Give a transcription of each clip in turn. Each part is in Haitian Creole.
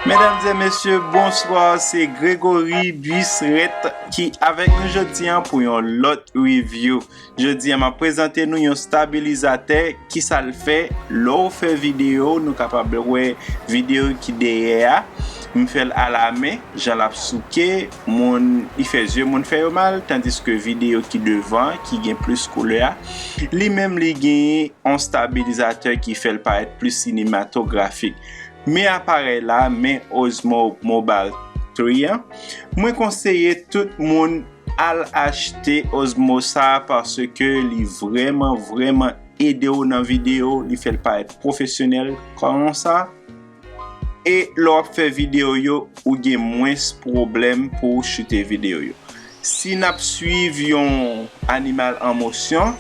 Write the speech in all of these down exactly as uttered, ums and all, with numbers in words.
Medam e mesye, bonswa, se Gregory Buissereth ki avèk nou jodi an pou yon lòt review. Jodi an, m ap prezante nou yon stabilizatè, ki sa l fè. Lè w fè videyo, nou kapab wè videyo ki dèyè a. M fè l alamen, jan l ap souke, moun, li fè zye moun fè yo mal, tandiske videyo ki devan, ki gen plis koulè a, li menm li genyen yon stabilizatè ki fè l parèt plis sinematografik. Men aparèy la, men Osmo Mobile three an, mwen konseye tout moun al achte Osmo sa a paske li vrèman, vrèman ede w nan videyo, li fè l parèt pwofesyonèl konsa. E lè w ap fè videyo yo, ou gen mwens pwoblèm pou w choute videyo yo. Si n ap swiv yon animal an mosyon,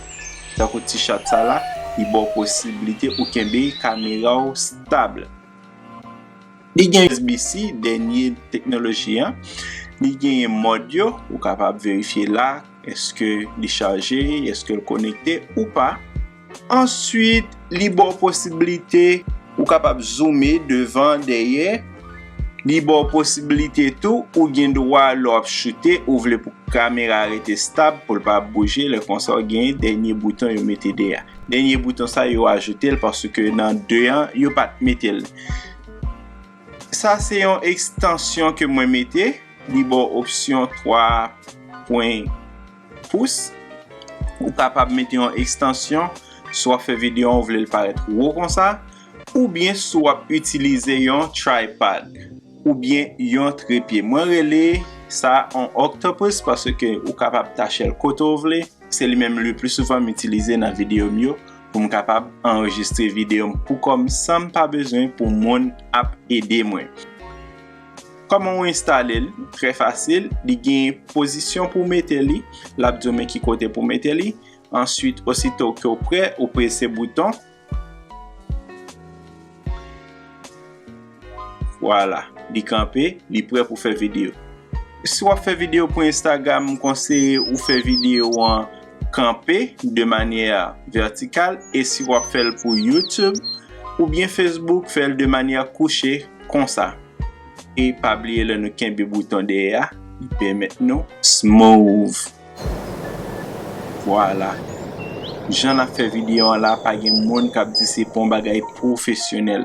tankou ti chat sa la, li ba w posiblite ou kenbe kamera w stab. Li gen U S B C, dènye teknoloji an. Li genyen mòd yo, ou kapab verifye la, èske li chaje, èske l konekte ou pa. Answit, li ba w posiblite, ou kapab zoume devan, dèyè. Li ba w posiblite tou, ou gen dwa lè w ap choute, ou vle pou kamera rete stab, pou l pa bouje, lè konsa w gen dènye bouton yo mete dèyè. Dènye bouton sa yo ajoute l paske nan de an, yo pa t mete l. Sa se yon ekstansyon ke mwen mete, li ba w opsyon twa pwen pous. Ou kapab mete yon ekstansyon, si w ap fè videyo an, ou vle l parèt wo konsa, oubyen si w ap itilize yon tripod, oubyen yon trepye. Mwen rele sa yon octopus paske ou kapab tache l kote w vle. Se li menm le pli souvan m itilize nan videyo m yo pou m kapab anrejistre videyo m pou kò m san m pa bezwen pou moun ap ede mwen. Kòman w enstale l? Trè fasil, li gen pozisyon pou w mete li, l ap di w men ki kote pou w mete li. Answit, osito ke w prè, ou prese bouton. Vwala, li kanpe, li prè pou fè videyo. Si w ap fè videyo pou Instagram, m konseye ou fè videyo an kanpe de manyè vètikal, e si w ap fè l pou YouTube oubyen Facebook, fè l de manyè kouche konsa. E pa bliye lè nou kenbe bouton dèyè a, li pèmèt nou smooth. Vwala. Jan n ap fè videyo an la, pa gen moun k ap di se pa yon bagay pwofesyonèl.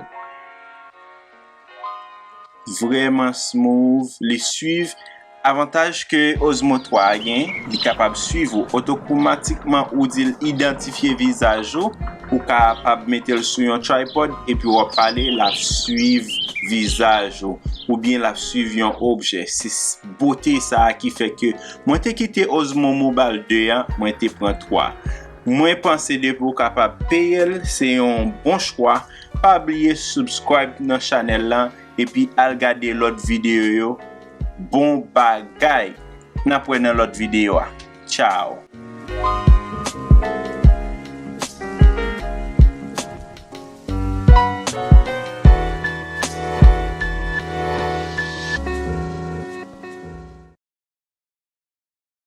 Vrèman smooth, li swiv. Avantaj ke Osmo twa a gen, li kapab swiv ou otomatikman, ou di l idantifye vizaj ou, ou kapab mete l sou yon tripod epi w ap pale, l ap swiv vizaj ou, oubyen l ap swiv yon objè. Se s-, bote sa a ki fè ke mwen te kite Osmo Mobile de an, mwen te pran twa. Mwen panse depi w kapab peye l, se yon bon chwa. Pa bliye subscribe nan chanèl lan, epi al gade lòt videyo yo. Bon bagay! N ap wè nan lòt videyo a. Tchao!